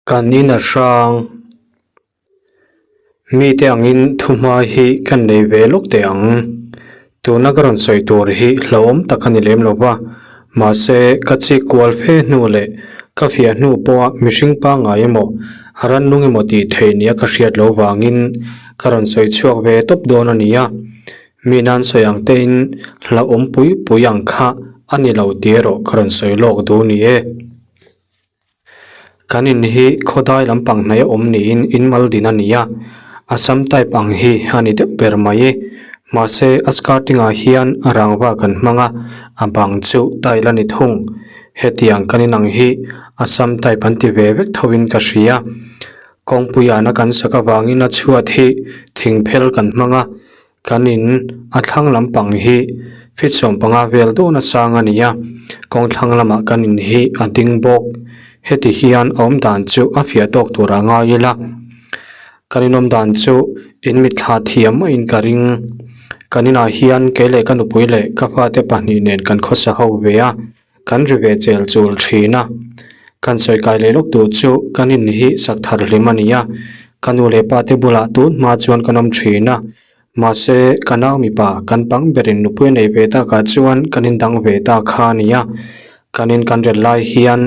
Kan in a hrang. Mite angin thuhma hi kan nei ve lawk teh ang. Tuna ka rawn sawi tur hi hlauhawm tak a ni lem lo va, mahse ka chik kual fe hnu leh ka fiah hnu pawha mihring pangngai emaw rannung emaw tih theih nia ka hriat loh vangin ka rawn sawi chhuak ve tawp dawn a ni a. Mi nan sawi ang tein hlauhawm pui pui ang kha a ni lo tih erawh ka rawn sawi lawk duh ni e. Kan in hi khawdai lampang hnaih a awm niin in mal din a ni a, Assam type ang hi a ni deuh ber mai. Mahse a skirting ah hian rangva kan hmang a, a bang chu tile a ni thung. Hetiang kan in ang hi Assam type an ti ve vek tho in ka hria. Kawngpui ana kan sak avangin a chhuat hi thing phel kan hmang a, Kan in a thlang lampang hi feet 15 vel dawn a sang a ni a, kawng thlang lamah kan in hi a ding bawk. Heti hian a awm dan chu a fiah tawk tur a ngai ila. Kan in awm dan chu in mitthla thiam maiin ka ring. Kan inah hian kei leh ka nupui leh ka fate pahnih nen kan khawsa ho ve a, kan ri ve chel chul thin a. Kan sawi kai leh lawk tur chu kan in hi sak thar hlim a ni a, ka nu leh pa te bulah tun hma chuan kan awm thin a, mahse ka nau mipa kan pang berin nupui a nei ve takah chuan kan in dang ve ta kha a ni a, kan in kan rel lai hian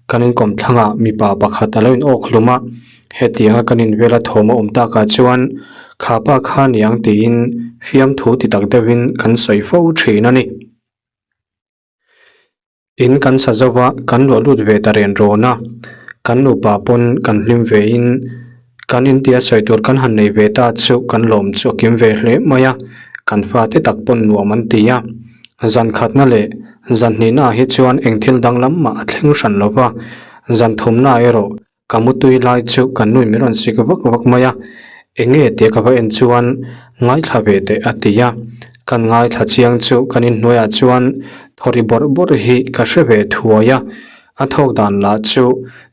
kan in kawmthlangah mipa pakhat a lo in awk hlum a, hetianga kan in vela thawm a awm takah chuan kha pa kha niang tiin fiamthu ti tak deuhin kan sawi fo thin a ni. In kan sa zo va, kan luah lut ve ta ren rawn a, kan nupa pawn kan hlim ve in kan in tia sawi tur kan han nei ve ta chu kan lawm chu a kim ve hle mai a, kan fate tak pawn nuam an ti a. Zan khatna leh zan hnihna ah hi chuan eng thil danglam mah a thleng hran lo va, zan thumna erawh Ka mutui lai chu ka nui min rawn sik vak vak mai a, enge tia ka va en chuan ngaithla ve teh a ti a, kan ngaithla chiang chu kan inhnuaiah chuan thawri bawrh bawrh hi ka hre ve thuai a, a thawk dan lah chu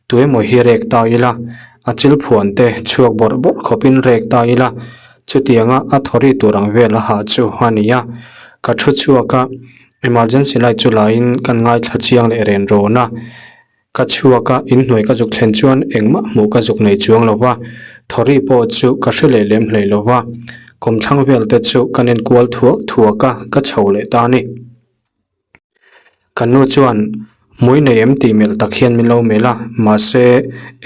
tuemaw hi rek ta ila, a chil phuan te chhuak bawrh bawrh khawpin rek ta ila, chutianga a thawri tur ang vel a hah chu a ni a, ka thu chhuak a, emergency light chu laiin kan ngaithla chiang leh ren rawn a. Ka chhuak a, inhnuai ka zuk thlen chuan engmah hmuh ka zuk nei chuang lo va, Thawri pawh chu ka hre leh lem hlei lo va, kawmthlang vel te chu ka nen kual thuak thuak a, ka chho leh ta a ni. Ka nu chuan hmui nei em tih melh tak hian min lo melh a, mahse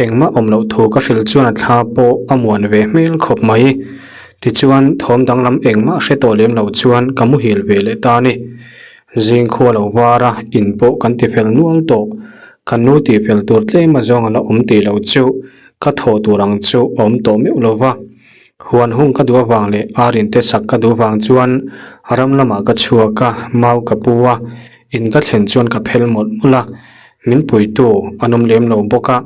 engmah awm loh thu ka hrilh chuan a thla pawh a muan ve hmel khawp mai. Tichuan thawm danglam engmah hre tawh lem lo chuan ka muhil ve leh ta a ni. Zing khua lo var a, in pawh kan ti fel nual tawh. Ka nu tih fel tur tlem a zawng a la awm tih loh chu ka thawh tur ang chu a awm tawh meuh lo va. Huan hung ka duh avang leh ar in te sak ka duh vang chuan ram lamah ka chhuak a, mau ka pu a, in ka thlen chuan ka phel mawlh mawlh a. Min puitu an awm lem lo bawk a,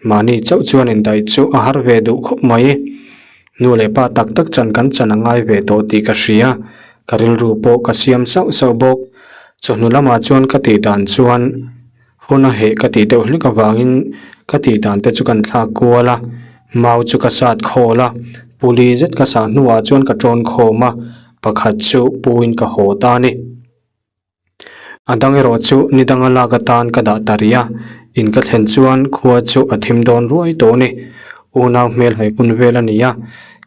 mahni chauh chuan indaih chu a har ve duh khawp mai. Nu leh pa tak tak chan kan chan a ngai ve tawh tih ka hria, ka rilru pawh ka siam sauh sauh bawk. Chawhnu lamah chuan ka tih dan chuan hun a heh ka tih deuh hlek avangin ka tih dan te chu kan thlak kual a, mau chu ka sat khawl a, puli zet ka sah hnuah chuan ka tawn khawm a, pakhat chu puin ka haw ta a ni. A dang erawh chu ni danga lak atan ka dah ta rih a, in ka thlen chuan khua chu a thim dawn ruai tawh a ni. Unau hmel hai hun vel a ni a,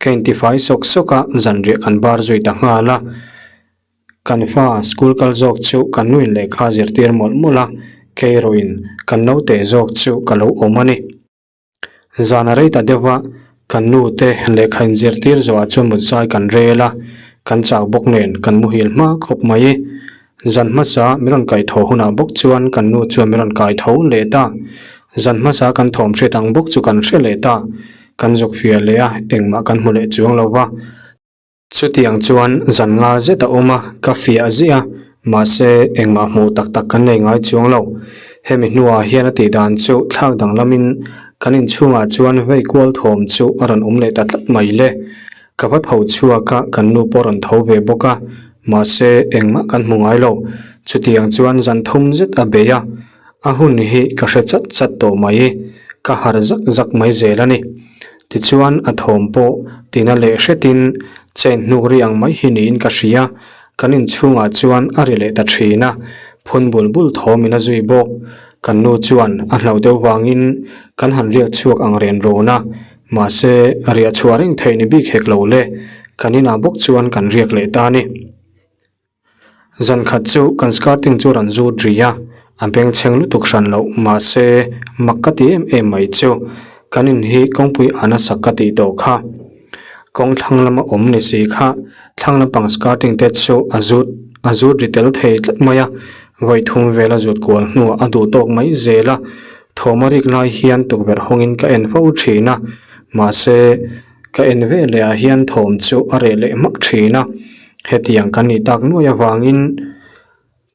ka intifai sawk sawk a, zanriah kan bar zui ta nghal a. Kan fa school kal zawk chu kan nuin lehkha zirtir mawlh mawlh a, kei erawhin kan naute zawk chu ka lo awm a ni. Zan a rei ta deuh a, kan nu te lehkha inzirtir zawhah chuan mut zai kan rel a, kan chak bawk nen kan muhil hma khawp mai. Zan hmasa min rawn kaih tho hunah bawk chuan kan nu chuan min rawn kai tho leh ta. Zan hmasa kan thawm hriat ang bawk chu kan hre leh ta. Kan zuk fiah leh a, engmah kan hmu leh chuang lo va. Chutiang chuan zan nga zet a awm a, ka fiah ziah a, mahse engmah hmuh tak tak kan nei ngai chuang lo. Hemi hnuah hian a tih dan chu thlak danglamin kan inchhungah chuan vei kual thawm chu a rawn awm leh ta tlat mai le. Ka va tho chhuak a, kan nu pawh a rawn tho ve bawk a, mahse engmah kan hmu ngai lo. Chutiang chuan zan thum zet a bei a, a hun hi ka hre chat chat tawh mai, ka harh zak zak mai zel a ni. Tichuan a thawm pawh tina leh hretin chain hnuk ri ang mai hi niin ka hria, kan inchhungah chuan a ri leh ta thin a, phun bul bul thawmin a zui bawk. Kan nu chuan a hlauh deuh vangin kan han riak chhuak ang ren rawn a, mahse riah chhuah reng theih ni bik hek lo le, kan inah bawk chuan kan riak leh ta a ni. Zan khat chu kan skirting chu rawn zut ri a, a bengchheng lutuk hran loh mahse mak ka ti em em mai chu kan in hi kawngpui a nasa ka tih tawh kha. Kawng thlang lama awm ni si kha thlang lampang skirting te chu a zut a zut ri tel thei tlat mai a, vawi thum vel a zut kual hnuah a duh tawk mai zel a, thawm a rik lai hian tukverh hawngin ka en fo thin a, mahse ka en ve leh ah hian thawm chu a reh leh hmak thin a, hetiang kan nih tak nuai avangin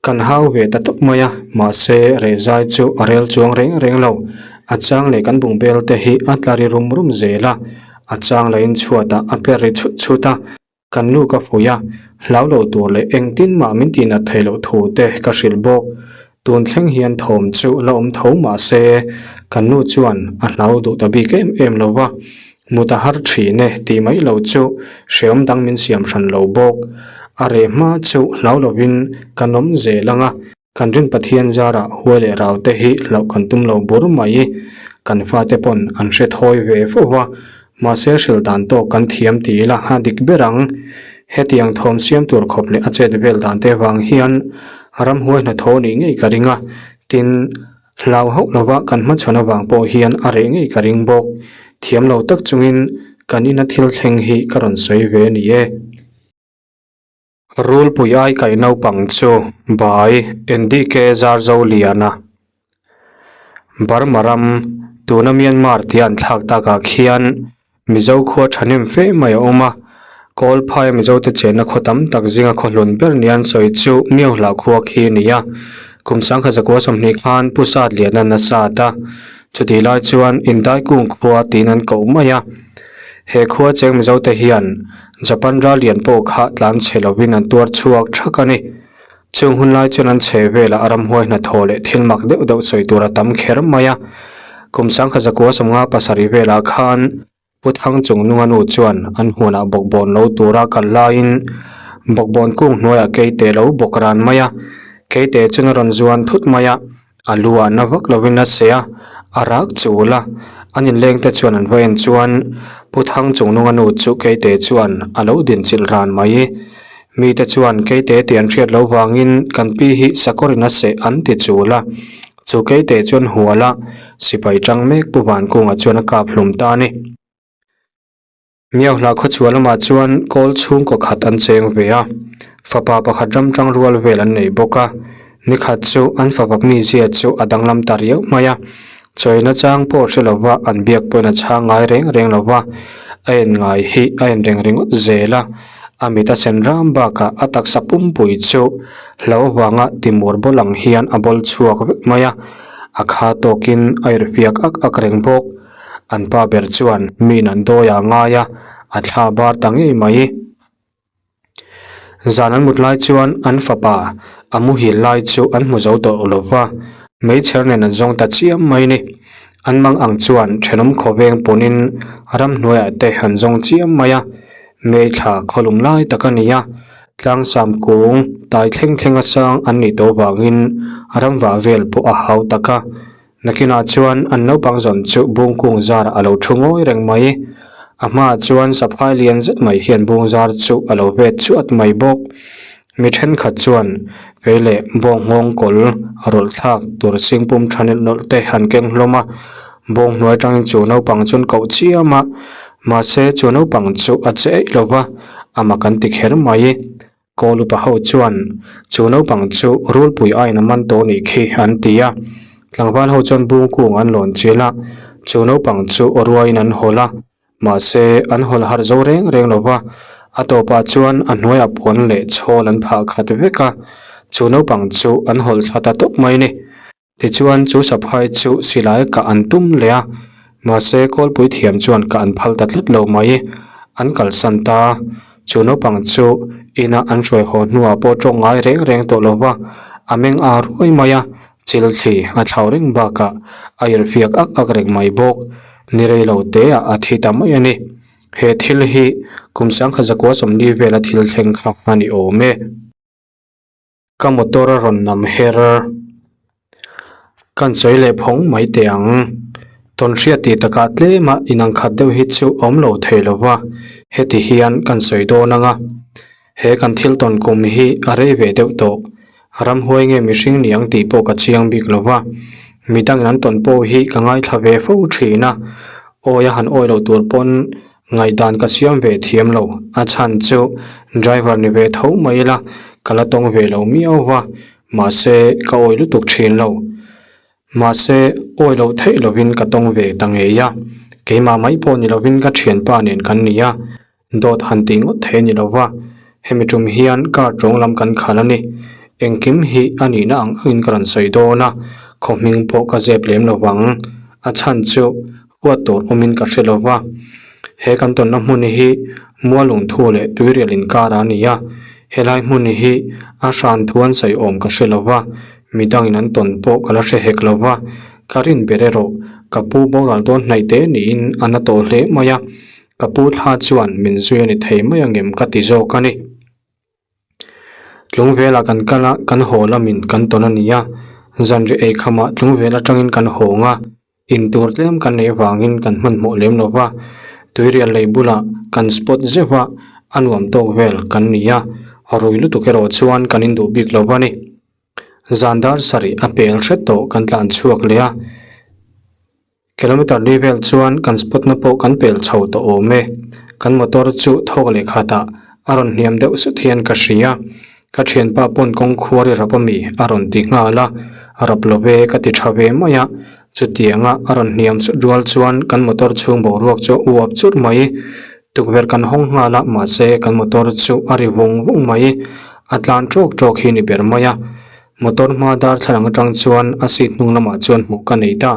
Kan hau ve ta tawp mai a, mahse reh zai chu a rel chuang reng reng lo. A chang leh kan bungbel te hi a tla ri rum rum zel a, a chang lahin chhuatah a per ri chhut chhut a. Kan nu ka fuih a, hlau lo tur leh engtin mah min tihnat theih loh thu te ka hrilh bawk. Tun thleng hian thawm chu la awm tho mahse kan nu chuan a hlau duh ta bik em em lo va, Mut a har thin e tih mai lo chu hreawm dang min siam hran lo bawk. A reh hma chu hlau lovin kan awm zel ang a, kan rin Pathian zarah huai leh rau te hi hlauh kan tum lo bur mai. Kan fate pawn an hre thawi ve fo va, mahse hrilh dan tawk kan thiam ti ila a dik ber ang. Hetiang thawm siam tur khawp leh a chet vel dan te vang hian ramhuai hnathawh nih ngei ka ring a, tin, Hlau hauh lova kan hmachhawn avang pawh hian a reh ngei ka ring bawk. Thiam lo tak chungin kan ina thil thleng hi ka rawn sawi ve a ni e. Rulpui ai kaih naupang chu Bai NDK Zarzoliana Burma ram tuna Myanmar tia an thlak takah khian Mizo khua thahnem fe mai a awm a, Kawlphaia Mizote chenna khaw tam tak zinga khaw hlun ber nia an sawi chu Miohlah khua khi a ni a. Kum sangkhat zakua 20 khan Pu Satliana'n a sat a, chutih lai chuan Indaikung khua tiin an koh mai a. He khua cheng Mizote hian Japan ral lian pawh kha tlan chhe lovin an tuar chhuak thak a ni. Chung hun lai chuan an chhe velah a ramhuai hnathawh leh thil mak deuh deuh sawi tur a tam kher mai a. Kum sangkhat zakua 57 velah khan Pu Thang Chungnunga nu chuan an hmunah bawkbawn lo tura kal laiin bawkbawn kung hnuaiah keite lo bawk ran mai a. Keite chuan a rawn zuan thut mai a, a lu ah na vak lovin a seh a, a rak chul a. An inlengte chuan an va en chuan Pu Thang Chungnunga nu chu keite chuan a lo dinchilh ran mai. Mite chuan keite tih an hriat loh vangin kan pi hi sakawrin a seh an ti chul a, chu keite chuan hual a, sipai tang mek Pu Vankunga chuan a kap hlum ta a ni. Miauhla khawchhuah lamah chuan kawl chhungkaw khat an cheng ve a, fapa pakhat ram tang rual vel an nei bawk a, nikhat chu an fapa mizia chu a danglam ta riau mai a, Chawina chang pawh hre lova an biak pawhin a chhang ngai reng reng lova, a en ngai hi a en reng ringawt zel a, a mit a sen ram bakah a taksa pumpui chu hlo avanga timur bawl ang hian a bawl chhuak vek mai a, a kha tawkin a irhfiak ak ak reng bawk. An pa ber chuan miin an dawi ah ngai a, a thla bar ta ngei mai. Zan an mut lai chuan an fapa a muhil lai chu an hmu zo tawh lo va, meichher nen an zawng ta chiam mai ni. An mang ang chuan thenawm khawveng pawnin ramhnuaiah te an zawng chiam mai a, meithla khawlum lai tak a ni a, tlangsam kung tai thleng thleng a sang an nih tawh vangin ramvah vel pawh a hau tak a. Nakinah chuan an naupang zawn chu bungkung zarah a lo thu ngawi reng mai. A hmaah chuan saphai lian zet mai hian bung zar chu a lo vet chuat mai bawk. Mi thenkhat chuan fei leh bawng nghawng kawl rawlh thlak tur singpum tha nelh nawlh te an keng hlawm a. Bawng hnuai atangin chu naupang chuan koh chiam a, mahse chu naupang chu a che eih lo va, a mak an ti kher mai. Kawl upa ho chuan chu naupang chu rulpui aiin a man tawh nih khi an ti a, tlangval ho chuan bung kung an lawn chil a, chu naupang chu aw ruaiin an hawl a, mahse an hawl harh zo reng reng lo va, a tawpah chuan a hnuaiah puan leh chhawl an phah khat vek a, chu naupang chu an hawl thla ta tawp mai ni. Tichuan chu saphai chu silai kah an tum leh a, mahse kawlpui thiam chuan kah an phal ta tlat lo mai. An kalsan ta. Chu naupang chu ina an hruai haw hnuah pawh tawng ngai reng reng tawh lo va, a meng a ruai mai a, chil thli a thlau reng bakah a irhfiak ak ak reng mai bawk. Ni rei lo teah a thi ta mai a ni. He thil hi kum sangkhat zakua 40 vela thil thleng kha a ni awm e. Ka motor a rawn nam her. Kan sawi leh phawng mai teh ang. Tawnhriat tih takah tlema inang khat deuh hi chu awm lo thei lo va, heti hian kan sawi dawn ang a. He kan thil tawn kum hi a rei ve deuh tawh. Ramhuai nge mihring ni ang tih pawh ka chiang bik lo va, midangin an tawn pawh hi ka ngaithla ve fo thin a, awi a han awi lo tur pawn Ngaihdan ka siam ve thiam lo, a chhan chu driver ni ve tho mai ila ka la tawng ve lo miau va, mahse ka awi lutuk thin lo. Mahse awi loh theih lovin ka tawng ve ta ngei a, keimah mai pawh ni lovin ka thianpa nen kan ni a, dawt han tih ngawt thei a ni lo va, hemi tum hian car tawng lam kan khalh a ni. Engkim hi a nihna ang angin ka rawn sawi dawn a, khaw hming pawh ka zep lem lo vang, a chhan chu Huat tur awmin ka hre lo va, he kan tawnna hmun hi Mualungthu leh Tuirial inkar a ni a, helai hmun hi a hran thu an sawi awm ka hre lo va, midangin an tawn pawh ka la hre hek lo va, ka rin ber erawh ka pu boral dawn hnaih te niin a na tawh hle mai a, ka pu thla chuan min zui a ni thei mai angem ka ti zawk a ni. Tlungvelah kan kal a, kan haw lamin kan tawn a ni a, zanriah eikhamah tlungvel atangin kan hawng a, intur tlem kan neih avangin kan hmanhmawh lem lo va, tuirial lei bulah kan spot zeuh a, a nuam tawk vel kan ni a, rui lutuk erawh chuan kan induh bik lo va ni. Zan dar sarih a pel hret tawh kan tlan chhuak leh a. Kilometer li vel chuan kan spot na pawh kan pel chho tawh awm e. Kan motor chu thawk leh khatah a rawn hniam deuh sut hian ka hria. Ka thianpa pawn kawng khuar i rap ami a rawn ti nghal a, rap lo ve ka ti tha ve mai a. Chutianga a rawn hniam sut rual chuan kan motor chhung boruak chu a uap churh mai. Tukverh kan hawng nghal a mahse kan motor chu a ri vung vung mai. A tlan tawk tawk hi ni ber mai a. Motor hma darthlalang atang chuan a seat hnung lamah chuan hmuh ka nei ta.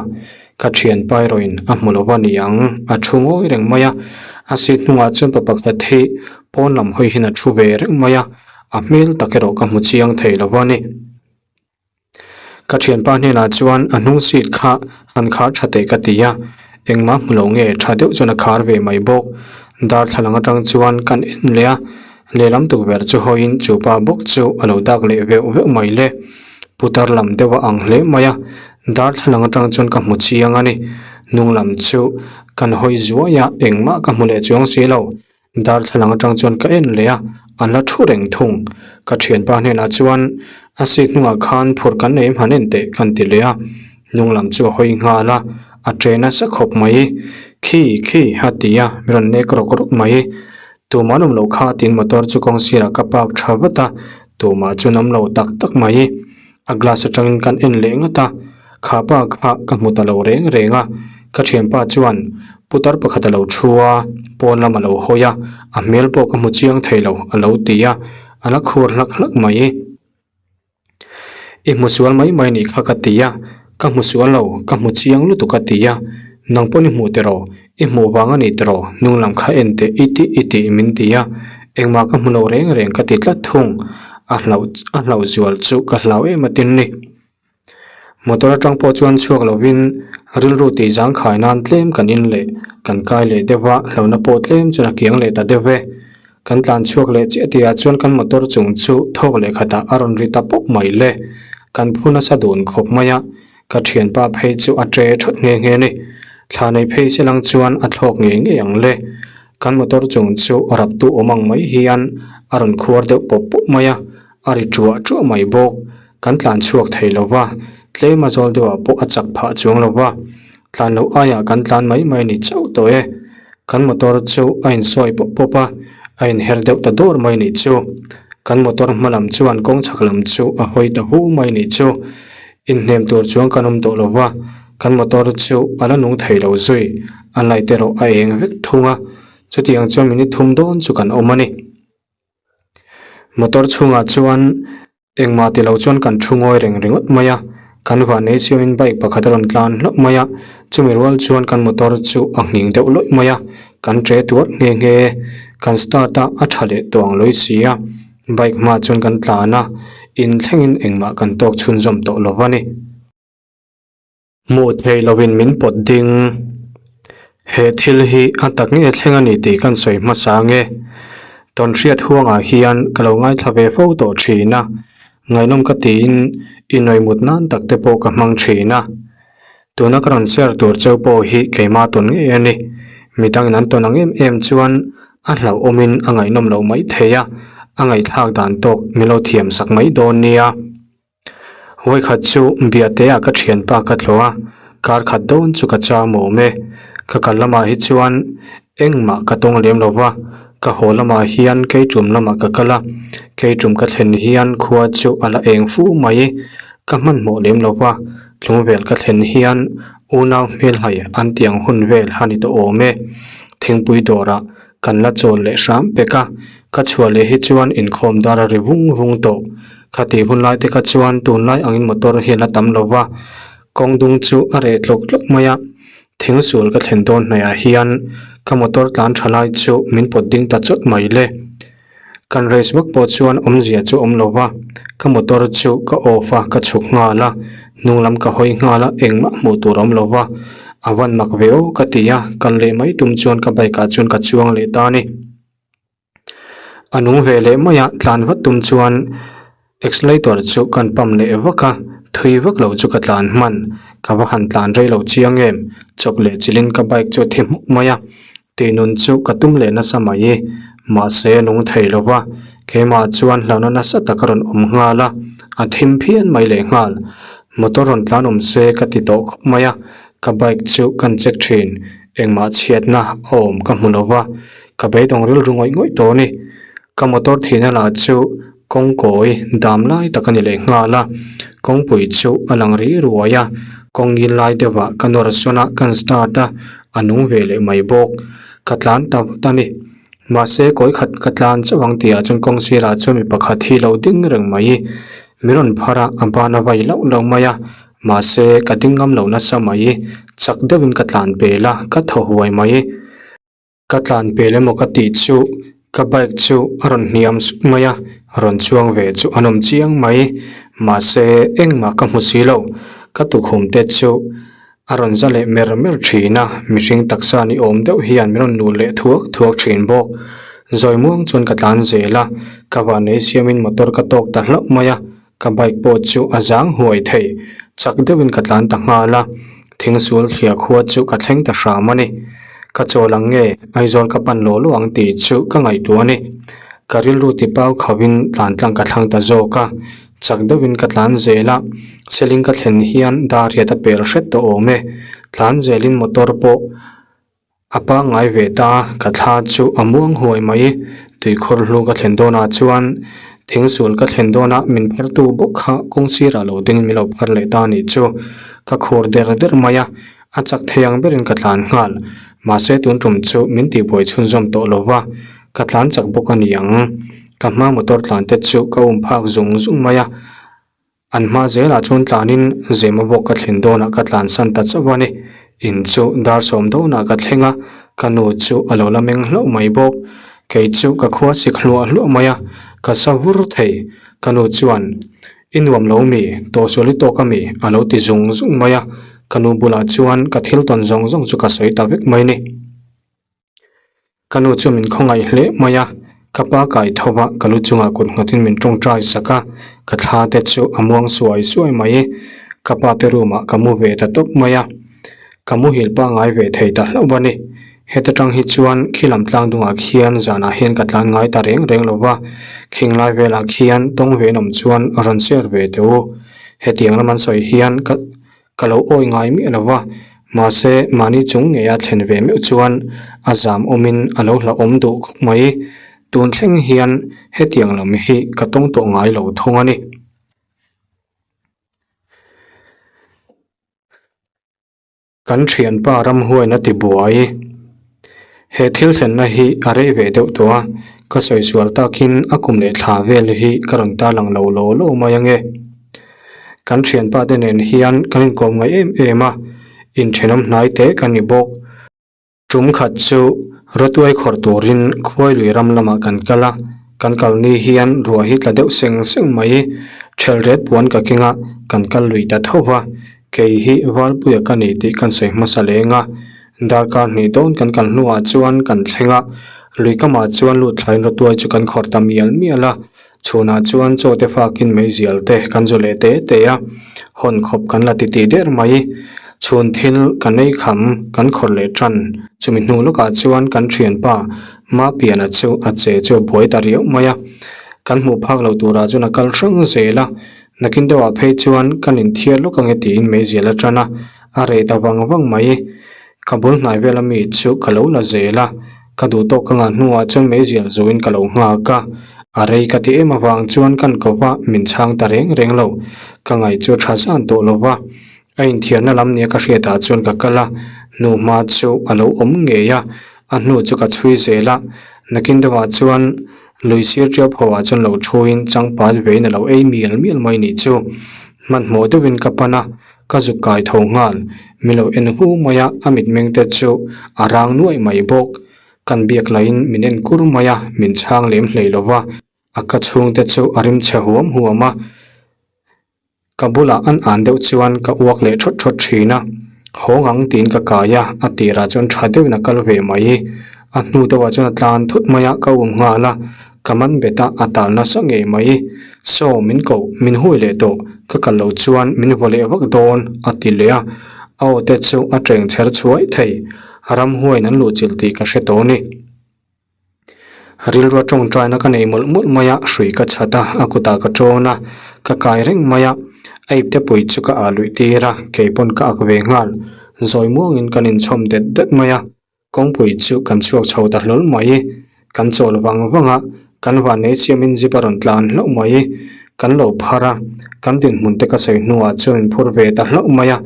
Ka thianpa erawhin a hmu lo va ni ang, a thu ngawi reng mai a. A seat hnungah chuan pa pakhat hi pawn lam hawi hian a thu ve reng mai a, a hmel tak erawh ka hmu chiang thei lo va ni. Ka thianpa hnenah chuan a hnung seat kha han khar tha teh ka ti a, engmah hmu lo nge tha deuh chuan a khar ve mai bawk. Darthlalang atang chuan kan en leh a. Lehlam tukverh chu hawiin chu pa bawk chu a lo dak leh veuh veuh mai le. Putar lam deuh a ang hle mai a, darthlalang atang chuan ka hmu chiang a ni. Hnung lam chu kan hawi zuai a, engmah ka hmu leh chuang si lo. Darthlalang atang chuan ka en leh a, an la thu reng thung. Ka thianpa hnenah chuan a seat hnungah khan phur kan nei hman en teh kan ti leh a. Hnung lam chu a hawi nghal a, a che nasa khawp mai. Khi khi a ti a, mi rawn nek rawk rawk mai. Tumah an awm loh kha tiin motor chu kawng sirah ka park tha vat a, tumah chu an awm lo tak tak mai. A glass atangin kan en leh ngat a, kha pa kha ka hmu ta lo reng reng a, ka thianpa chuan putar pakhat a lo thu a, pawn lam a lo hawi a, a hmel pawh ka hmu chiang thei lo a lo ti a, a la khur hlak hlak mai. I hmu sual mai mai nih kha ka ti a, ka hmu sual lo, ka hmu chiang lutuk a ti a, nang pawn i hmuh tiraw, i hmuh vang a ni tiraw, hnung lam kha en teh i tih i tih min ti a, engmah ka hmu lo reng reng ka ti tlat thung, a hlauh a hlauh zual chu ka hlau em atin ni. Motor atang pawh chuan chhuak lovin rilru tih zangkhai nan tlem kan in leh kan kai leh deuh a, hlauhna pawh tlem chuan a kiang leh ta deuh e. Kan tlan chhuak leh chiah tihah chuan kan motor chung chu thawk leh khatah a rawn ri ta pawp mai le. Kan phu nasa dun khawp mai a, ka thianpa phei chu a tre thawt nghe nghe a ni. Thla nei phei se lang chuan a thlawk ngei ngei ang le. Kan motor chung chu raptu awm ang mai hian a rawn khuar deuh pawp pawp mai a, a ri ṭuah ṭuah mai bawk. Kan tlan chhuak thei lo va, tlem a zawl deuhah pawh a chak phah chuang lo va, tlan loh aiah kan tlan mai mai ni chauh tawh e. Kan motor chu a insawi pawp pawp a, a inher deuh ta dawr mai nih chu. Kan motor hma lam chuan kawng chhak lam chu a hawi ta hu mai nih chu. Inhnem tur chuan kan awm tawh lo va, kan motor chu a la nung thei lo zui, a light erawh a eng vek thung a, chutiang chuan minute thum dawn chu kan awm a ni. Motor chhungah chuan engmah ti lo chuan kan thu ngawi reng ringawt mai a, kan vanei siamin bike pakhat a rawn tlan hlauh mai a, chumi rual chuan kan motor chu a nghing deuh lawih mai a, kan ṭe tuar nghe nghe, kan start a a ṭha leh tawh ang lawih si a, bike hmaah chuan kan tlan a, in thlengin engmah kan tawk chhunzawm tawh lo va ni. Hmuh theih lovin min pawt ding. He thil hi a tak nge thleng a ni tih kan sawi hmasa nge. Tawnhriat huangah hian ka lo ngaithla ve fo tawh thin a. Ngaihnawm ka tiin inawihmut nan tak te pawh ka hmang thin a. Tuna ka rawn share tur cheu pawh hi keimah tawn ngei a ni. Midangin an tawn ang em em chuan a hlauhawmin a ngaihnawm loh mai thei a, a ngaihthlak dan tawk min lo thiam sak mai dawn nia. Vawikhat chu Biatea ka thianpa ka tlawh a, kar khat dawn chu ka cham awm e. Ka kal lamah hi chuan engmah ka tawng lem lo va, ka haw lamah hian keitum lamah ka kal a, keitum ka thlen hian khua chu a la eng fu mai. Ka hmanhmawh lem lo va, tlungvel ka thlen hian unau hmelhai an tiang hun vel a ni tawh awm e. Thingpui dawrah Kan la chawl leh hram pek a, ka chhuah leh hi chuan inkhawm dar a ri vung vung tawh. Khati hun lai te kha chuan tunlai angin motor hi a la tam lo va, kawng dung chu a reh tlawk tlawk mai a. Thing sual ka thlen dawn hnaihah hian ka motor tlan tha lai chu min pawt ding ta chawt mai le. Kan race vak pawh chuan awmzia chu awm lo va, ka motor chu ka off a, ka chhuk nghal a, hnung lam ka hawi nghal a, engmah hmuh tur a awm lo va, a van mak ve aw ka ti a, kal leh mai tum chuan ka bike ah chuan ka chuang leh ta a ni. A nung ve leh mai a, tlan vat tum chuan accelerator chu kan pump leh vak a, thui vak lo chu ka tlan hman, ka va han tlan rei lo chiang em, chawp leh chilhin ka bike chu a thi hmuk mai a. Tih nun chu ka tum leh nasa mai i, mahse a nung thei lo va, keimah chuan hlauhna nasa tak a rawn awm nghal a, a thim phian mai leh nghal. Motor rawn tlan awm se ka ti tawh khawp mai a, ka bike chu kan check thin, engmah chhiatna a awm ka hmu lo va, ka beidawng rilru ngawih ngawih tawh a ni. Ka motor thihna lah chu kawngkawi dam lai tak a ni leh nghal a, kawngpui chu a lang ri ruai a, kawng ngil lai deuhah ka nawr sawn a, kan start a, a nung ve leh mai bawk. Ka tlan ta vat a ni. Mahse kawi khat ka tlan chauh ang tihah chuan kawng sirah chuan mi pakhat hi lo ding reng mai. Mi rawn phar a, a ban a vai lauh lauh mai a, mahse ka ding ngam lo nasa mai. Chak deuhin ka tlan pel a, ka thaw huai mai. Ka tlan pel emaw ka tih chu ka bike chu a rawn hniam sup mai a, rawn chuang ve chu an awm chiang mai. Mahse engmah ka hmu si lo, ka tukhum te chu a rawn za leh mer mer thin a, mihring taksa ni awm deuh hian min rawn nul leh thuak thuak thin bawk. Zawi muang chuan ka tlan zel a, ka vanlei siamin motor ka tawk ta hlauh mai a, Ka bike pawh chu a zang huai thei, chak deuhin ka tlan ta nghal a, thingsul thliah khua chu ka thleng ta hram a ni. Ka chawl ang nge, Aizawl ka pan lawh lawh ang tih chu ka ngaihtuah a ni. Ka rilru ti pau khauhin tlan tlang ka thlang ta zawk a, chak deuhin ka tlan zel a, Seling ka thlen hian dar riat a pel hret tawh awm e, tlan zelin motor pawh A pangngai ve ta, ka thla chu a muang huai mai. Tuikhawr hlu ka thlen dawnah chuan thingsul ka thlen dawnah min phartu bawk kha kawng sirah lo dingin min lo phar leh ta anih chu. Ka khur der der mai a, a chak thei ang berin ka tlan nghal. Mahse tun tum chu min tihbuai chhunzawm tawh lo va, ka tlan chak bawk a ni ang. Ka hma motor tlan te chu ka um phak zung zung mai a. An hma zelah chuan tlanin Zema bawk ka thlen dawnah ka tlansan ta chauh a ni. In chu dar sawm dawnah ka thleng a, ka nu chu a lo la meng hlauh mai bawk. Kei chu ka khua sik hluah hluah mai a, ka sa vur thei. Ka nu chuan, I nuam lo mi, tawhsual i tawk a mi? a lo ti zung zung mai a. Ka nu bulah chuan ka thil tawn zawng zawng chu ka sawi ta vek mai ni. Ka nu chu min khawngaih hle mai a, ka pa kai tho va, ka lu chungah kut nghatin min tawngtai sak a, ka thla te chu a muang suai suai mai. Ka pa te room ah ka mu ve ta tawp mai a, ka muhil pangngai ve thei ta hlauh a ni. Heta tang hi chuan khilam tlang dungah khian zanah hian ka tlan ngai ta reng reng lo va, khing lai velah khian tawng ve nawm chuan rawn share ve teh u. Hetiang lam an sawi hian ka. Ka lo awi ngai miah lo va, mahse mahni chung ngeia thlen ve meuh chuan a zam awmin a lo hlauhawm duh khawp mai. Tun thleng hian hetiang lam hi ka tawng tawh ngai lo thung a ni. Kan thianpa ramhuain a ti buai. He thil thlenna hi a rei ve deuh tawh a, ka sawi sual takin a kum leh thla vel hi ka rawn tarlang lo law law mai ange. Kan thianpa te nen hian kan inkawm ngaih em em a, inthenawm hnai te kan ni bawk. Tum khat chu rawtuai khawrh turin khuailui ram lamah kan kal a, kan kal ni hian ruah hi tla deuh seng seng mai. Thelret puan ka keng a, kan kal lui ta tho va, Kei hi Valpuia ka ni tih kan sawi hmasa leng a, darkar hnih dawn kan kal hnuah chuan kan thleng a, lui kamah chuan lut thlain rawtuai chu kan khawrh ta mial mial a. Chhunah chuan chaw te fakin meizial te kan zu leh te te a, hawn khawp kan la titi der mai. Chhun thil kan ei kham kan khawrh leh tan. Chumi hnu lawkah chuan kan thianpa Mapiana chu a che chu a buai ta riau mai a. Kan hmuh phak loh turah chuan a kal hrang zel a, nakin deuhah phei chuan kan inthiar lawk ange tiin meizial a tan a, a reh ta vang vang mai. Ka bul hnai vela mi chu ka lo la zel a, ka duh tawk ka ngah hnuah chuan meizial zuin ka lo nghak a, a rei ka ti em avang chuan kan ko va min chhang ta reng reng lo, ka ngaih chu tha zan tawh lo va, a inthiarna lam nia ka hriatah chuan ka kal a, hnuhma chu a lo awm ngei a, a hnu chu ka chhui zel a, nakin deuhah chuan lui sir ṭiau phoah chuan lo thuin changpat vein a lo ei mial mial mai nih chu, hmanhmawh deuhin ka pan a. Ka zuk kai tho nghal, min lo en hu mai a, a mitmeng te chu a rang nuaih mai bawk. Kan biak laiin min en kur mai a, min chhang lem hlei lo va, a ka chhung te chu a rim chhe huam huam a. Ka bulah an an deuh chuan ka uak leh thawt thawt thin a, haw ngang tiin ka kai a, a tirah chuan tha deuhin a kal ve mai. A hnu deuhah chuan a tlan thut mai a, ka um nghal a, ka man bet a, a tal nasa ngei mai. Saw, min koh, min hui leh tawh, ka kal loh chuan min vaw leh vak dawn, a ti leh a. A aw te chu a teng chher chhuai thei, ramhuaiin an luhchilh tih ka hre tawh a ni. Rilrua tawngtaina ka nei mawlh mawlh mai a, hrui ka chhat a, a kutah ka tawn a, ka kai reng mai a. A ipte pui chu ka ah luih tir a, kei pawn ka ak ve nghal. Zawi muangin kan inchhawm det det mai a. Kawngpui chu kan chhuak chho ta hlawl mai. Kan chawl vang vang a, kan vannei siamin zip a rawn tlan hlauh mai. Kan lo phar a, kan dinhmun te ka sawi hnuah chuan in phur ve ta hlauh mai a,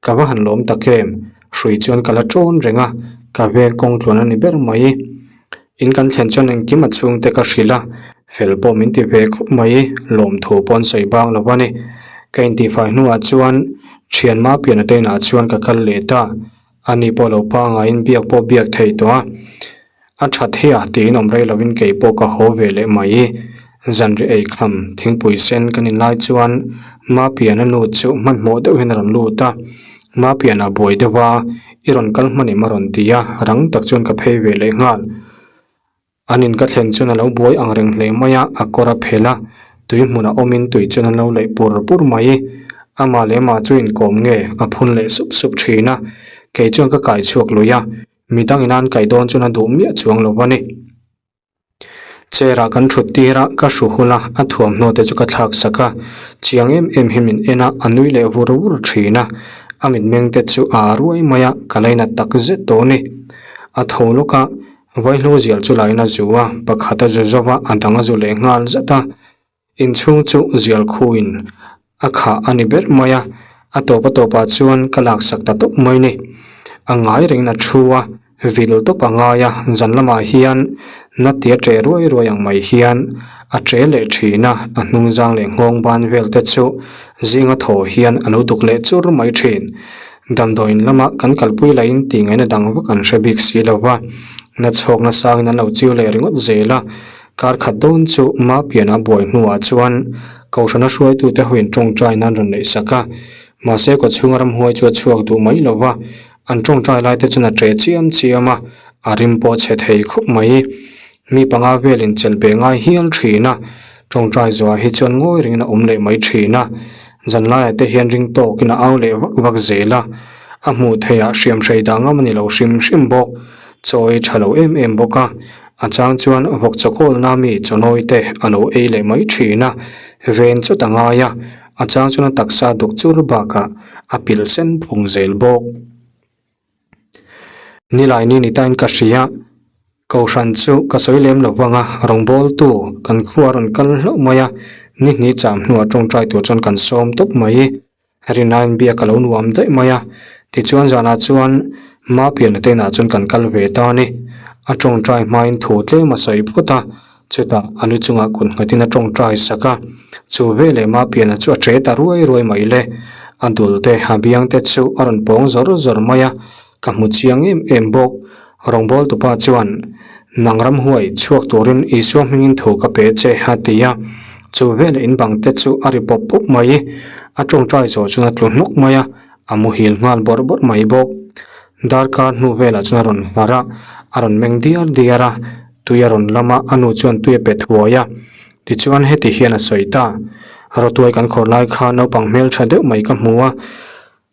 ka va han lawm tak em? Hrui chuan ka la ṭawn reng a, ka vel kawng tluan a ni ber mai. In kan thlen chuan engkim a chhungte ka hrilh a, fel pawh min ti ve khawp mai, lawmthu pawh an sawi bang lo a ni. Ka intihfai hnuah chuan ṭhian Mapiana te inah chuan ka kal leh ta. A ni pawh lo pangaiin biak pawh biak thei tawh a, a tha thei a tiin awm rei lovin kei pawh ka haw ve leh mai. Zanri ei kham thingpui sen kan inlai chuan Mapiana nu chu hmanhmawh deuh hian a rawn lut a, Mapiana buai deuh a, i rawn kal hman em a rawn ti a, rang tak chuan ka phei ve leh nghal. An in ka thlen chuan a lo buai ang reng hle mai a, a kawr a phel a, tui hmunah awmin tui chuan an lo leih pur pur mai. Amah leh amah chu inkawm nge a phun leh sup sup thin a, kei chuan ka kai chhuak lui a, midang in an kai dawn chuan a duh miah chuang lo a ni. Chair ah kan thut tir a, ka hru hul a, a thuamhnaw te chu ka thlak sak a, chiang em em hi min en a, a nui leh vur vur thin a, a mitmeng te chu a ruai mai a, ka lainat tak zet tawh a ni. A tho lawk a. Vaihlo zial chu lain a zu a, pakhat a zu zo va, a dang a zu leh nghal zat a. Inchhung chu zial khuin a khah a ni ber mai a, a tawp a tawpah chuan ka laksak ta tawp mai ni. A ngai rengin a thu a, vil tawp a ngai a, zan lamah hian na tia ṭe ruai ruai ang mai hian a ṭe leh ṭhin a, a hnungzang leh nghawng ban vel te chu zinga thaw hian a lo duk leh chur mai ṭhin. Damdawiin lama kan kalpui lahin tih ngaihna dang vak an hre bik si lo va, na chhawk nasangin an lo chiu leh ringawt zel a. Kar khat dawn chu Mapiana buai hnuah chuan Kohhrana hruaitute hoin tawngtai nan rawn neih sak a, mahse kawchhunga ramhuai chu a chhuak duh mai lo va, an tawngtai laite chuan a ṭe chiam chiam a, a rim pawh chhe thei khawp mai. Mi panga velin chelh be ngai hial ṭhin a, tawngtai zuah hi chuan ngawi rengin a awm leh mai ṭhin a. Zanlaiah te hian ring tawkin a au leh vak vak zel a, a hmuh theihah hriam hrei dah ngam a ni lo hrim hrim bawk. Chaw ei tha lo em em bawk a, a chang chuan vawk chawkawlna mi chawnawi te a lo ei leh mai thin a, ven chawt a ngai a, a chang chuan a taksa duk chur bakah a pilh sen phung zel bawk. Nilai ni ni tain ka hria, Kohhran chu ka sawi lem lo vang a, rawngbawltu kan khua a rawn kal hlauh mai a, ni hnih cham hnuah tawngtai tur chuan kan sawm tawp mai. Rinain biak a lo nuam daih mai a, tichuan zanah chuan Mapiana te inah chuan kan kal ve ta a ni. A tawngtai hmain thu tlem a sawi phawt a, chutah a lu chungah kut nghatin a tawngtai sak a, chu veleh Mapiana chu a ṭe ta ruai ruai mai le. A dul te, a biang te chu a rawn pawng zawr zawr mai a, Ka hmu chiang em em bawk. Rawngbawltu pa chuan, Nang ramhuai, chhuak turin Isua hmingin thu ka pe che, a ti a. Chu veleh in bang te chu a ri pawp pawp mai. A tawngtai zawh chuan a tlu hnawk mai a, a muhil nghal bawrh bawrh mai bawk. Darkar hnu velah chuan a rawn harh a, a rawn meng diar diar a, tui a rawn lam a, a nu chuan tui a pe thuai a. Tichuan heti hian a sawi ta, Rawtuai kan khawr lai kha naupang hmeltha deuh mai ka hmu a,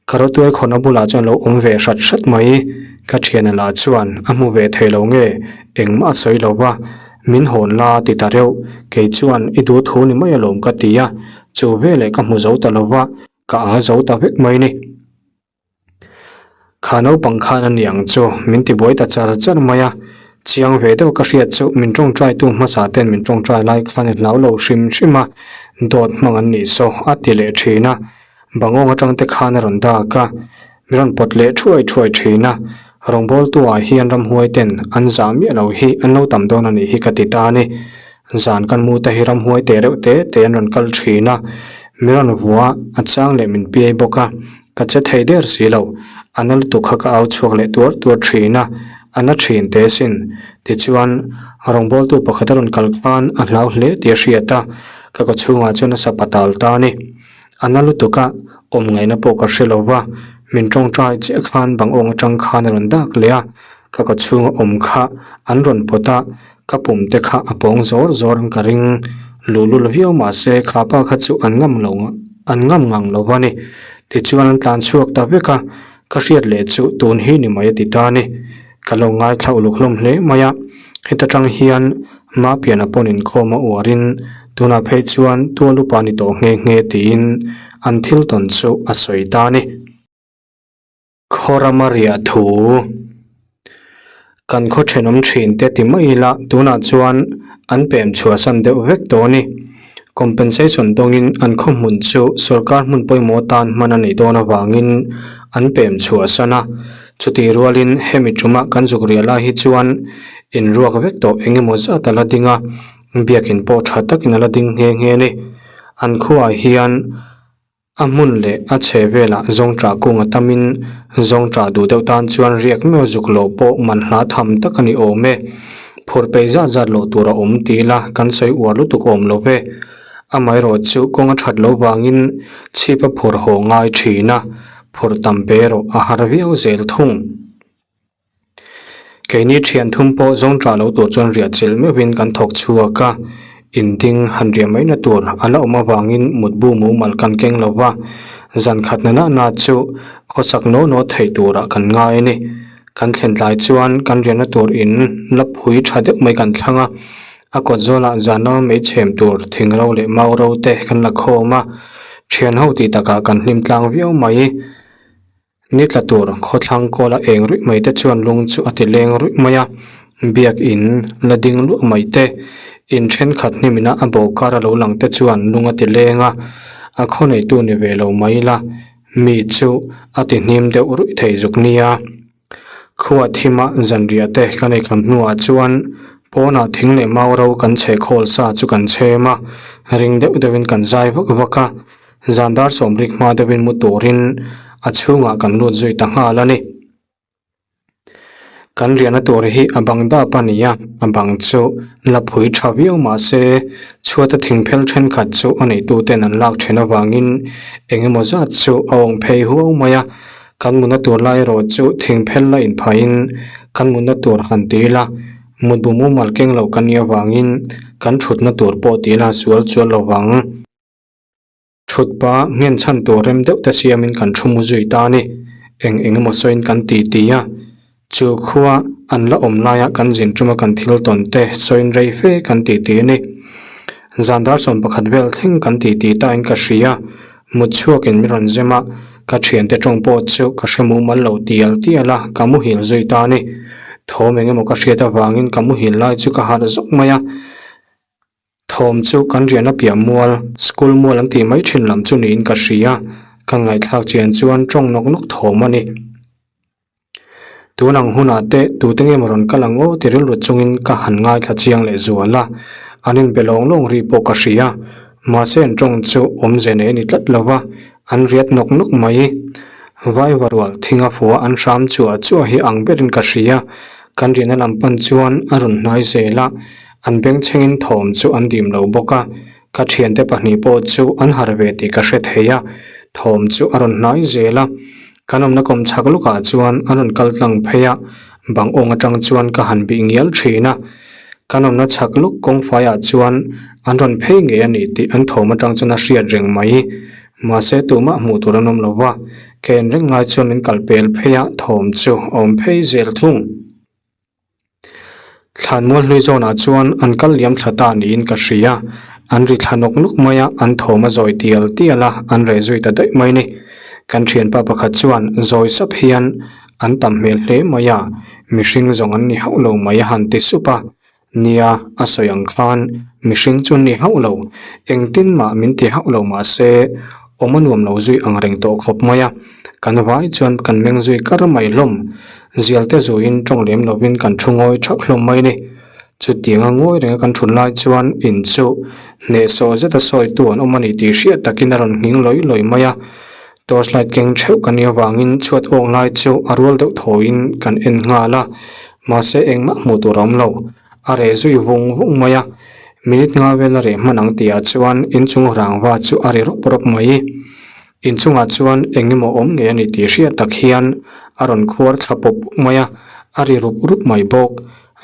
ka rawtuai khawrna bulah chuan lo awm ve hrat hrat mai. Ka thiana lah chuan a hmu ve thei lo nge, engmah a sawi lo va, min hawn la ti ta reuh, kei chuan i duh thu ni mai alawm ka ti a, chu veleh ka hmu zo ta lo va, ka a zo ta vek mai ni. Kha naupang khan a niang chu min ti buai ta char char mai a, chiang ve deuh ka hriat chu min tawngtai tu hmasa ten min tawngtai lai khan i hlau lo hrim hrim a, dawt hmang an nih saw a ti leh thin a, bangawng atang te khan a rawn dak a, min rawn pawt leh thuai thuai thin a, rawngbawltu ah hian ramhuai ten an zah miah lo hi an lo tam dawn a nih hi ka ti ta a ni. Zan kan mu te hi ramhuai teh reuh te te an rawn kal thin a, min rawn vua a chang leh min piai bawk a, ka che thei der si lo. A na lutuk kha ka au chhuak leh tuar tuar thin a, a na thin teh asin. Tichuan, rawngbawltu pakhat a rawn kal khan a hlau hle tih a hriat a, ka kaw chhungah chuan a sapa tal ta a ni. A na lutuk a, awm ngaihna pawh ka hre lo va, min tawngtai chiah khan bang awng atang khan a rawn dak leh a, ka kaw chhunga awm kha an rawn pawt a, Ka pum te kha a pawng zawr zawr ang ka ring luhlul viau mahse kha pa kha chu an ngam lo an ngam ngang lo va ni. Tichuan an tlan chhuak ta vek a, ka hriat leh chu tun hi ni mai a ti ta a ni. Ka lo ngaithla uluk hlawm hle mai a, heta tang hian Mapiana pawn inkhawm a uarin tunah phei chuan tual upa ni tawh nghe nghe tiin an thil tawn chu a sawi ta a ni. Khawrama riah thu kan khaw thenawm thin te ti mai ila tunah chuan an pem chhuahsan deuh vek tawh a ni. Compensation dawngin an khaw hmun chu sorkar hmun pawimawh tan hman a nih dawn avangin an pem chhuahsan a. Chutih rualin hemi tumah kan zuk riah lai hi chuan inruak vek tawh eng emaw zat a la ding a, biakin pawh tha takin a la ding nghe nghe a ni. An khuaah hian. A hmun leh a chhe velah zawngṭah kung a tamin zawngṭah duh deuh tan chuan riak meuh zuk loh pawh man hla tham tak a ni awm e. Phur peih zat zat loh tur a awm ti ila kan sawi uar lutuk awm lo ve. Amaherawh chu kawng a that loh vangin chhip a phur haw ngai thin a, phur tam pe erawh a har viau zel thung. Keini thian thum pawh zawng tah lo tur chuan riah chilh meuhin kan thawk chhuak a, inding han riah mai na tur a la awm avangin mutbu mumal kan keng lo va, zan khat na na chu khawsak naw naw theih turah kan ngai a ni. Kan thlen tlai chuan kan riahna tur in la phui tha deuh mai kan thlang a, a kawt zawlah zan lama mei chhem tur thing ro leh mau ro te kan la khawm a, thian ho tih takah kan hlim tlang viau mai. Ni tla tur khawthlang kawla eng ruih mai te chuan lung chu a ti leng ruih mai a, biak in la ding luah mai te, in thenkhat hnimina a bo kar a lo lang te chuan lung a ti leng a, a khaw neitu ni ve lo mai la, mi chu a ti hnim deuh ruih thei zuk nia. Khua thima zanriah te kan ei kham hnuah chuan pawnah thing leh mau ro kan chhe khawl sa chu kan chhem a, ring deuh deuhin kan zai vak vak a. Zan dar sawmrik hma deuhin mu turin a chhungah kan lut zui ta nghal a ni. Kan riahna tur hi a bang dap a ni a, a bang chu la phui tha viau mah se chhuata thingphel thenkhat chu a neituten an lak then avangin eng emaw zat chu a awng phei huau mai a. Kan mutna tur lai erawh chu thingphel la inphahin kan mutna tur han ti ila mutbu mumal keng lo kan nih avangin kan thutna tur pawh ti ila sual chuan lo vang. Thut pa nghen chhan tur rem deuh te siamin kan thu mu zui ta a ni. Eng eng emaw sawiin kan ti ti a. Chu khua an la awm laia kan zin tuma kan thil tawn te sawiin rei fe kan ti ti a ni. Zan dar 11 vel thleng kan ti ti tain ka hria. Mut chhuakin min rawn zem a, ka thiante tawng pawh chu ka hre mumal lo tial tial a, ka muhil zui ta a ni. Thawm eng emaw ka hriat avangin ka muhil lai chu ka harh zawk mai a. Thawm chu kan riahna piah mual, school mual an tih mai thin lam chu niin ka hria, ka ngaihthlak chian chuan tawng nawk nawk thawm a ni. Tun ang hunah te tute nge maw rawn kal ang aw ti rilru chungin ka han ngaithla chiang leh zual a, an inbe lawng lawng ri pawh ka hria, mahse an tawng chu awmze nei a ni tlat lo va, an riat nawk nawk mai. Vaiva rual thinga fua an hram chuah chuah hi ang berin ka hria, kan riahna lam pan chuan a rawn hnai zel a, An bengchhengin thawm chu an dim lo bawk a, ka thiante pahnih pawh chu an harh ve tih ka hre thei a, thawm chu a rawn hnai zel a. Kan awmna kawm chhak lukah chuan an rawn kal tlang phei a, bang awng atang chuan ka han bih ngial thin a. Kan awmna chhak lawk kawng faiah chuan an rawn phei ngei a ni tih an thawm atang chuan a hriat reng mai. Mahse tumah hmuh tur an awm lo va, ka en reng lai chuan min kal pel phei a, thawm chu a awm phei zel thung. Thlanmual hlui zawnah chuan an kal liam thla ta niin ka hria. An ri thla nawk nawk mai a, an thawm a zawi tial tial a, an reh zui ta daih mai ni. Kan thianpa pakhat chuan zawi sap hian an tam hmel hle mai a, mihring zawng an ni hauh lo mai a han ti sup a. Nia, a sawi ang khan mihring chu an ni hauh lo, engtin mah min ti hauh lo mah se awm a nuam lo zui ang reng tawh khawp mai a. Kan vai chuan kan meng zui kar mai hlawm. Zial te zuiin tawng lem lovin kan thu ngawi thap hlawm mai ni. Chutianga ngawi renga kan thun lai chuan in chu hnehsawh zeta sawitu an awm a ni tih hriat takin a rawn nghing lawi lawi mai a. Torch light keng theuh kan nih avangin chhuat awk lai chu a rual deuh thawiin kan en nghal a, mahse engmah hmuh tur a awm lo. A reh zui vung vung mai a, minute nga vel a reh hman ang tihah chuan inchung rangva chu a ri rawp rawp mai. Inchungah chuan eng emaw awm ngei a ni tih hriat tak hian a rawn khuar thla pawp pawp mai a, a ri rup rup mai bawk.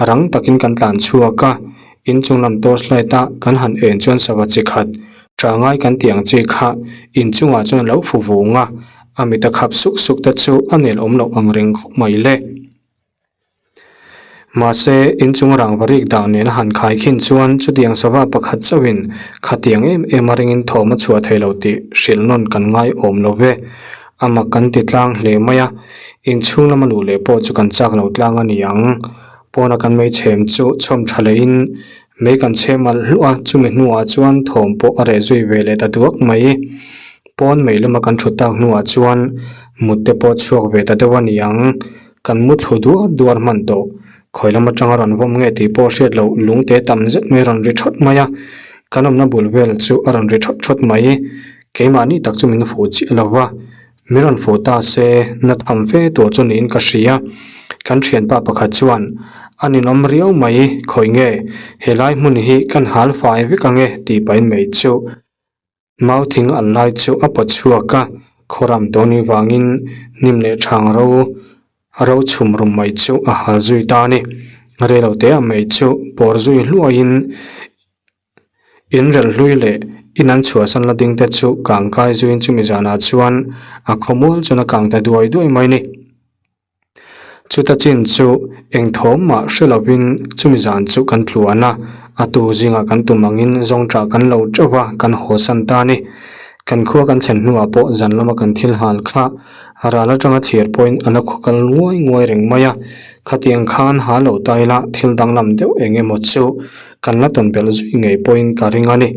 Rang takin kan tlan chhuak a, inchung lam torch light a kan han en chuan sava chi khat tha ngai kan tih ang chi kha inchungah chuan a lo fu vung a, a mit a khap suk suk te chu a nel awm loh ang reng khawp mai le. Mahse, inchung rangva rik dan nen a han khai khin chuan chutiang sava pakhat chauhin khatiang em em a ringin thawm a chhuah thei lo tih hrilh nawn kan ngai awm lo ve. A mak kan ti tlang hle mai a, inchhung lama luh leh pawh chu kan chak lo tlang a ni ang. Pawna kan mei chhem chu chhawm tha lehin mei kan chhem alh hluah a, chumi hnuah chuan thawm pawh a reh zui ve leh ta duak mai. Pawn mei lama kan thut tak hnuah chuan mut te pawh chhuak ve ta deuh a ni ang. Kan mu thlu duar duar hman tawh. Khawi lam atanga rawn vawm nge tih pawh hriat loh lungte tam zet mai rawn ri thawt mai a, kan awmna bul vel chu a rawn ri thawt thawt mai. Keimahni tak chu min fuh chiah lo va, min rawn fuh ta se na tham fe tur chu niin ka hria. Kan thianpa pakhat chuan, A ninawm riau mai, khawi nge helai hmun hi kan hal fai vek ang e tih pahin mai chu. Mau thing an lai chu a pawt chhuak a, khawram tawni vangin hnim leh thang ro ro chhum rum mai chu a hal zui ta a ni. Rei lo te ah mai chu pawr zui hluaiin in relh hlui leh in an chhuahsan la ding te chu kang kai zuiin chumi zanah chuan a khawmual chuan a kang ta duai duai mai a ni. Chuta chin chu eng thawm mah hre lovin chumi zan chu kan tluan a, a tu zingah kan tum angin zawngṭah kan lo ṭeuh va, kan haw san ta a ni. Kan khua kan thlen hnuah pawh zan lama kan thil hal kha ral aṭanga thlir pawhin a la khaw kal nguai nguai reng mai a, khatiang khan ha lo ta ila thil danglam deuh eng emaw chu kan la tawn belh zui ngei pawhin ka ring a ni.